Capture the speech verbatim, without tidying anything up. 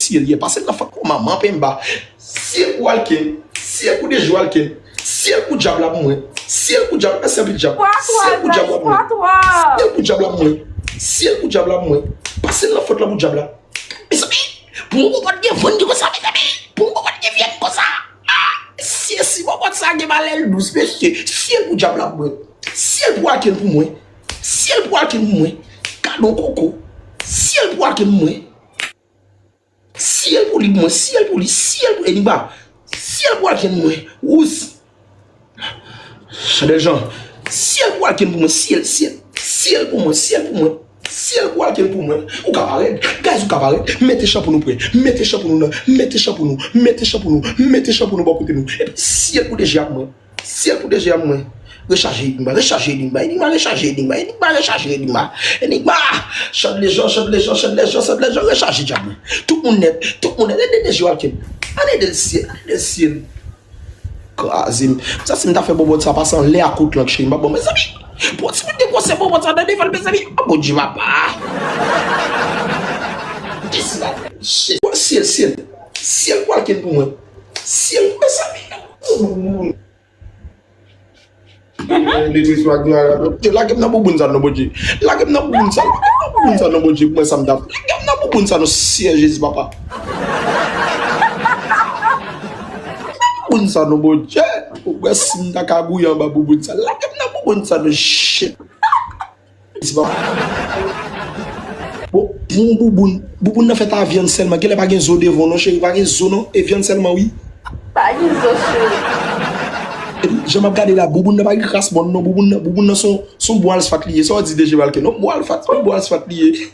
Syèl ye. Pase l nan fòt pou manman Pemba. Syèl pou Alken. Syèl pou Dejo Alken. Syèl pou dyab la pou mwen. Syèl pou dyab la, syèl pou dyab. Syèl pou dyab la pou mwen. Syèl pou dyab la pou mwen. Syèl pou dyab la pou mwen. Pase l nan fòt la pou dyab la. Mezanmi, pou yon bòbòt gen venn konsa, mezanmi. Pou yon bòbòt gen vyann konsa. Ah, si, si bòbòt sa gen malè l dous, mesye. Syèl pou dyab la pou mwen. Syèl pou Alken pou mwen. Syèl pou Alken pou mwen. Gadon koko. Syèl pou Alken pou mwen. Syèl pou li pou mwen, syèl pou li, syèl pou Enigma. Syèl pou Alken pou mwen. Wous. Chandèl Jan. Syèl pou Alken pou mwen, syèl, syèl. Syèl pou mwen, syèl pou mwen. Syèl pou Alken pou mwen. Ou ka parèt. Guys, ou ka parèt. Mete chan pou nou prè. Mete chan pou nou nan. Mete chan pou nou. Mete chan pou nou. Mete chan pou nou bò kote nou. Epi syèl pou Deje ak mwen. Syèl pou Deje ak mwen. Rechaje Enigma, rechaje Enigma, Enigma, rechaje Enigma, Enigma, rechaje Enigma. Enigma, Chandèl Jan, Chandèl Jan, Chandèl Jan, Chandèl Jan, rechaje dyab mwen. Tout moun nèt, tout moun nèt, ede Deje Alken. Al ede l syèl, al ede l syèl. Kraze m. Sa si m ta fè bòbòt sa pase anlè a kout lang cheri, m pa bon, mezanmi. Pou ti moun te gwosè bòbòt sa nan devan l, mezanmi. Oh, Bondye papa. Kisa? Syèl, syèl. Syèl pou Alken pou mwen. Syèl, mezanmi. Lage m nan bouboun sa non, Bondye. Lage m nan bouboun sa, lage m nan bouboun sa non, Bondye. Pou mwen sa m ta fè. Lage m nan bouboun sa non, Seyè Jezi papa. Bouboun sa non, Bondye. Ou wè si m ta ka gouye anba bouboun sa. Lage m nan bouboun sa non, shit. Bon, pou yon bouboun, bouboun nan fèt a vyann sèlman. Genlè pa gen zo devan non, cheri, pa gen zo non. E vyann sèlman, wi. Pa gen zo, cheri. Epi, jan m ap gade la, bouboun nan pa gen kras mòn non. Bouboun nan, bouboun nan se yon, se yon bon alsfat li ye. Sa w di Deje Alken? Non, bon alsfat, se yon bon alsfat li ye.